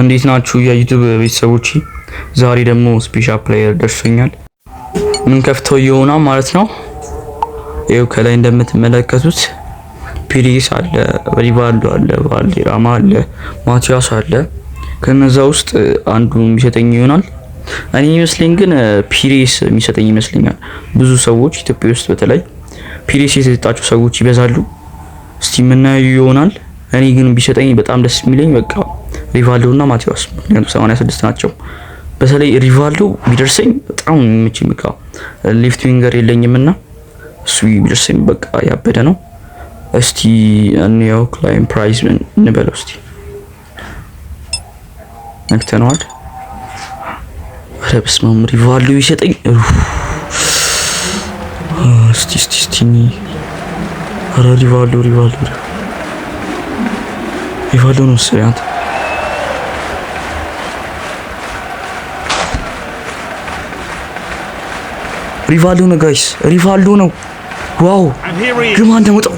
እንዴት ናችሁ የ YouTube ቤተሰቦች? ዛሬ ደግሞ special player ደርሶኛል። ምን ከፍተው ይሆናል ማለት ነው። ይኸው ከላይ እንደምትመለከቱት ፒሪስ አለ፣ ሪቫልዶ አለ፣ ቫልዴራማ አለ፣ ማቲያስ አለ። ከነዛ ውስጥ አንዱ የሚሰጠኝ ይሆናል። እኔ ይመስለኝ ግን ፒሪስ የሚሰጠኝ ይመስለኛል። ብዙ ሰዎች ኢትዮጵያ ውስጥ በተለይ ፒሪስ የተሰጣቸው ሰዎች ይበዛሉ። እስቲ የምናየው ይሆናል። እኔ ግን ቢሰጠኝ በጣም ደስ የሚለኝ በቃ ሪቫልዶ እና ማቲያስ፣ ምክንያቱም 86 ናቸው። በተለይ ሪቫልዶ ቢደርሰኝ በጣም የሚመቸኝ፣ በቃ left winger የለኝም እና እሱ ቢደርሰኝ በቃ ያበደ ነው። እስቲ እንየው፣ claim prize እንበለው እስቲ፣ ነክተነዋል። ኧረ በስመ አብ፣ ሪቫልዶ ቢሰጠኝ እስቲ እስቲ እስቲ፣ ኧረ ሪቫልዶ፣ ሪቫልዶ፣ ሪቫልዶ ነው መሰለኝ አንተ። ሪቫልዶ ነው guys፣ ሪቫልዶ ነው። Wow! ግባ እናውጣው፣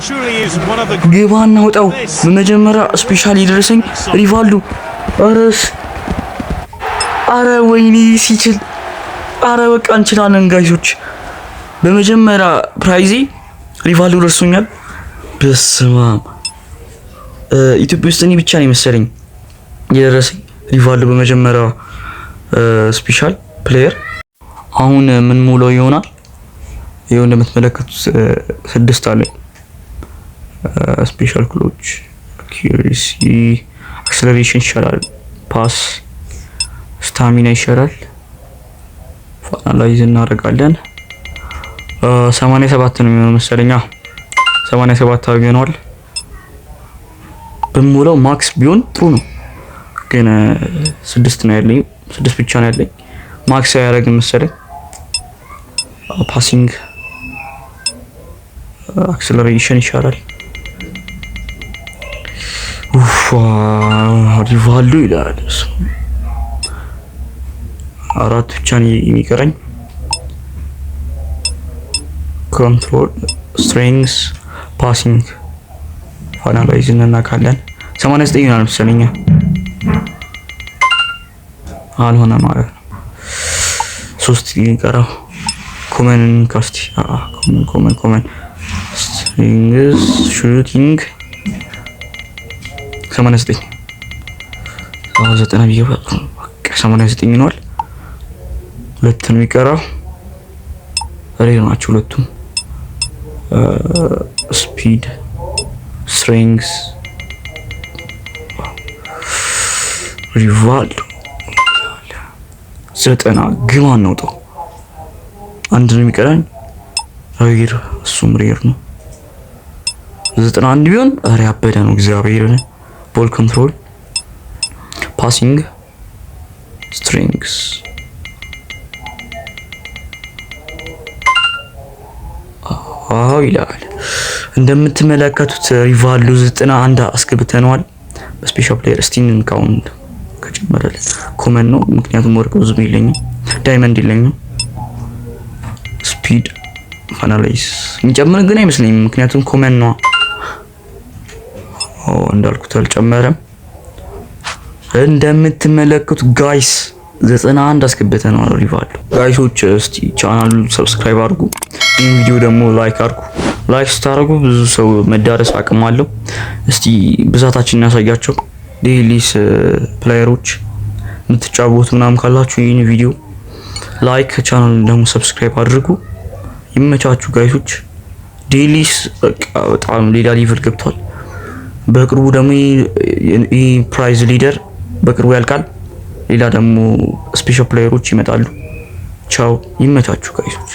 ግባ እናውጣው። በመጀመሪያ special የደረሰኝ ሪቫልዶ። አረስ አረ ወይኔ ሲችል፣ አረ በቃ እንችላለን guys ኦች። በመጀመሪያ prize ኤ ሪቫልዶ ደርሶኛል። በስማም፣ ኢትዮጵያ ውስጥ እኔ ብቻ ነው የመሰለኝ የደረሰኝ ሪቫልዶ በመጀመሪያ special player። አሁን ምን ሙለው ይሆናል። ይኸው እንደምትመለከቱት ስድስት አለኝ special ክሎች። Accuracy፣ acceleration ይሻላል፣ pass፣ stamina ይሻላል። Finalize እናደርጋለን። 87 ነው የሚሆነው መሰለኛ፣ 87 አድርገነዋል። ብሞላው max ቢሆን ጥሩ ነው፣ ግን ስድስት ነው ያለኝ፣ ስድስት ብቻ ነው ያለኝ። Max አያደርግም መሰለኝ። Passing፣ acceleration ይሻላል። ኡፍ፣ ሪቫልዶ ይላል። አራት ብቻ ነው የሚቀረኝ። Control፣ strength፣ passing፣ finalize እንናካለን። 89 ይሆናል መሰለኝ። አልሆነ ማለት ነው። ሶስት የሚቀረው common ካስቲ፣ common፣ common፣ common፣ strength፣ shooting 89፣ 90 ቢገባ በቃ 89 ይሆናል። ሁለት ነው የሚቀረው። Rare ናቸው ሁለቱም። Speed፣ strength፣ ሪቫልዶ 90፣ ግባ እናውጣው። አንድ ነው የሚቀረኝ። Rare፣ እሱም rare ነው። 91 ቢሆን ኧረ ያበደ ነው። እግዚአብሔር፣ ball control፣ passing፣ strength፣ አዎ ይላል። እንደምትመለከቱት ሪቫልዶ 91 አስገብተነዋል። በ special player እስቲ እንካውንት ከጨመረልን common ነው። ምክንያቱም ወርቅ ብዙም የለኝም፣ diamond የለኝም። Speed፣ finalize የሚጨምር ግን አይመስለኝም፣ ምክንያቱም common ነው። እንዳልኩት አልጨመረም። እንደምትመለከቱት guys 91 አስገብተነዋል ሪቫልዶ። Guys ኦች፣ እስቲ ቻናሉ subscribe አድርጉ፣ ይህን ቪዲዮ ደግሞ like አድርጉ። Like ስታደርጉ ብዙ ሰው መዳረስ አቅም አለው። እስቲ ብዛታችን እናሳያቸው። Dailies player ኦች የምትጫወቱ ምናምን ካላችሁ ይህን ቪዲዮ like፣ ቻናሉን ደግሞ subscribe አድርጉ። ይመቻችሁ guys ኦች። Dailies በቃ በጣም ሌላ level ገብቷል። በቅርቡ ደግሞ ይህ prize leader በቅርቡ ያልቃል። ሌላ ደግሞ special player ኦች ይመጣሉ። ቻው፣ ይመቻችሁ guys ኦች።